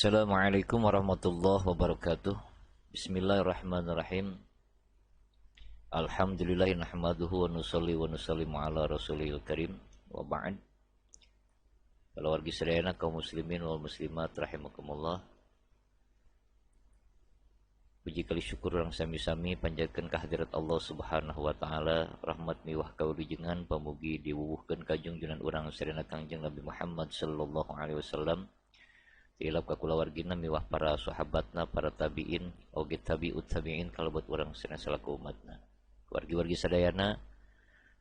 Assalamualaikum warahmatullahi wabarakatuh. Bismillahirrahmanirrahim. Alhamdulillah nahmaduhu wa nusalli wa nusallimu ala rasulil karim. Wa ba'd. Kalau wargi sadayana kaum muslimin wal muslimat rahimakumullah. Puji kali syukur urang sami-sami panjatkeun ka hadirat Allah Subhanahu wa taala, rahmat miwah kawilujengan pamugi diwuwuhkeun ka junjunan urang sadayana Kangjeng Nabi Muhammad sallallahu alaihi wasallam. Tilap ka kulawargina miwah para sahabatna, para tabiin, oge tabiut tabiin kalebet urang sadayana salaku umatna. Wargi-wargi sadayana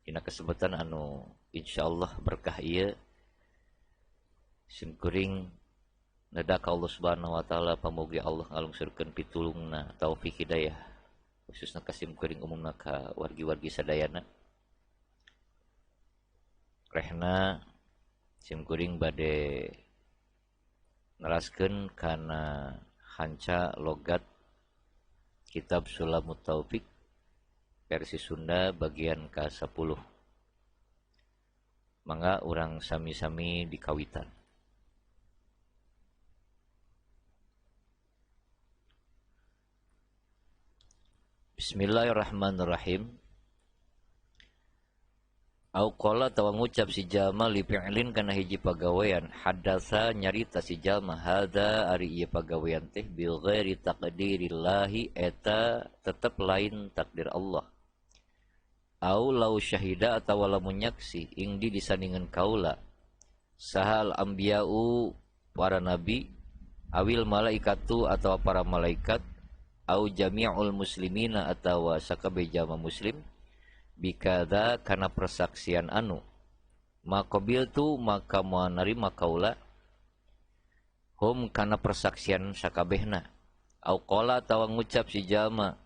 dina kesempatan anu insyaallah berkah ieu simkuring neda ka Allah Subhanahu wa taala pamugi Allah ngalungsurkeun pitulungna taufik hidayah khususna ka simkuring umumna ka wargi-wargi sadayana. Rehna simkuring bade neraskeun kana hanca logat kitab Sulamut Taufik versi Sunda bagian ke-10. Mangga urang sami-sami dikawitan. Bismillahirrahmanirrahim. Au qala tawa ngucap si jalma li fi'lin kana hiji pagawean, hadatsa nyarita si jalma hadza ari ieu pagawean teh bil ghairi taqdirillahi eta tetep lain takdir Allah. Au lau syahida atawa lamun nyaksi ing di disandingan kaula sahal anbiya'u para nabi awil malaikatu atawa para malaikat au jami'ul muslimina atawa sakabeh jalma muslim bikadza kana persaksian anu maqabiltu maka moal narima kaula hum kana persaksian sakabehna. Au qala atawa ngucap si jalma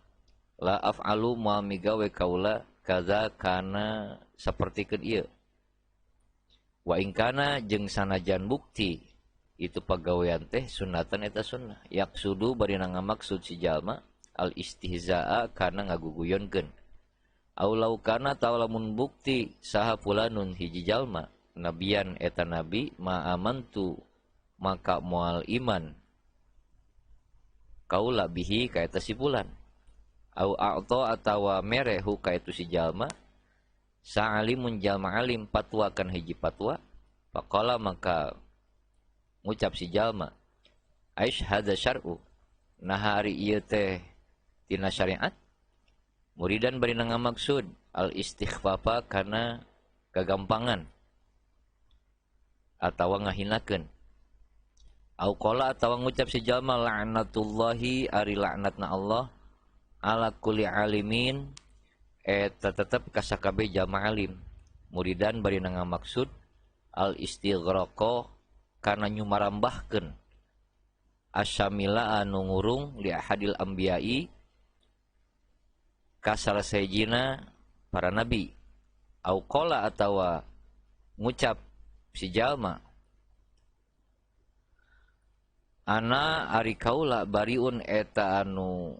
la af'alu moal migawe kaula kaza kana sapertikeun ieu wa in kana jeung sanajan bukti itu pagawean teh sunatan eta sunnah yaksudu bari ngamaksud si jalma al istihzaa kana ngaguguyonkeun. Au lau kana tawa lamun bukti saha fulanun hiji jalma nabian eta nabi ma amantu maka moal iman kaula bihi ka eta si fulan. Au a'ta atawa mere hu ka itu si jalma sa'alimun jalma alim fatwa kan hiji fatwa faqala maka ngucap si jalma aish hadza syar'u nah ari ieu teh tina syariat muridan bari ngamaksud al istighfafa kana kagampangan atawa ngahinakeun. Au qala atawa ngucap si jalma la'natullahi ari laknatna Allah ala kulli alimin eta tetep ka sakabeh jalma alim muridan bari ngamaksud al istighraqa kana nyumarambahkeun asyamila anu ngurung li ahadil anbiya'i ka salah sahijina para nabi. Au qala atawa ngucap si jalma ana ari kaula bariun eta anu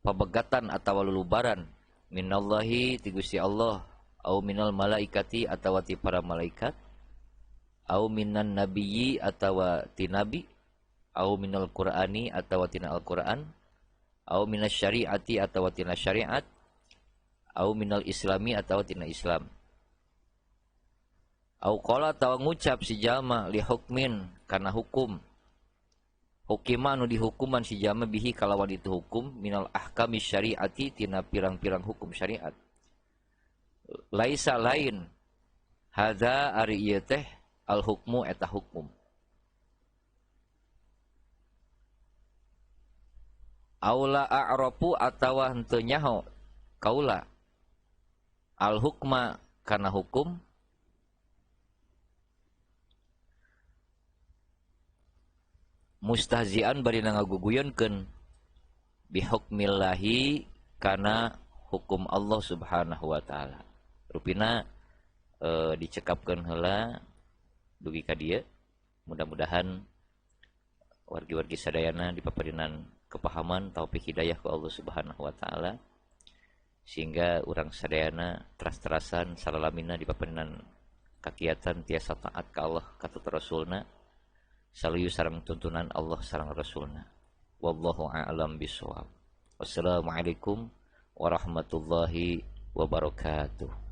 pabegatan atawa lulubaran minallahi ti Gusti Allah au minal malaikati atawa ti para malaikat au minan nabiyyi atawa ti nabi au minal qur'ani atawa tina Al-Qur'an au minas syariati atawa tina syariat au minal islami atawa tina Islam. Au qala atawa ngucap si jalma li hukmin kana hukum hukima anu dihukuman si jalma bihi kalawan itu hukum minal ahkami syariati tina pirang-pirang hukum syariat laisa lain hadza ari ieu teh al hukmu eta hukum. Aula a'rafu atawa henteu nyaho kaula al hukma kana hukum mustahzian bari ngaguguyonkeun bihukmillahi kana hukum Allah Subhanahu wa taala. Rupina dicekapkeun heula dugi ka dieu. Mudah-mudahan wargi-wargi sadayana dipaparinan kepahaman taufik hidayah ku Allah Subhanahu wa taala sehingga urang sadayana teras-terasan salalamina dipaparinan kakiatan tiasa taat ka Allah ka Rasulna Saluyu sareng tuntunan Allah sareng Rasulna. Wallahu a'lam bishawab. Wassalamualaikum warahmatullahi wabarakatuh.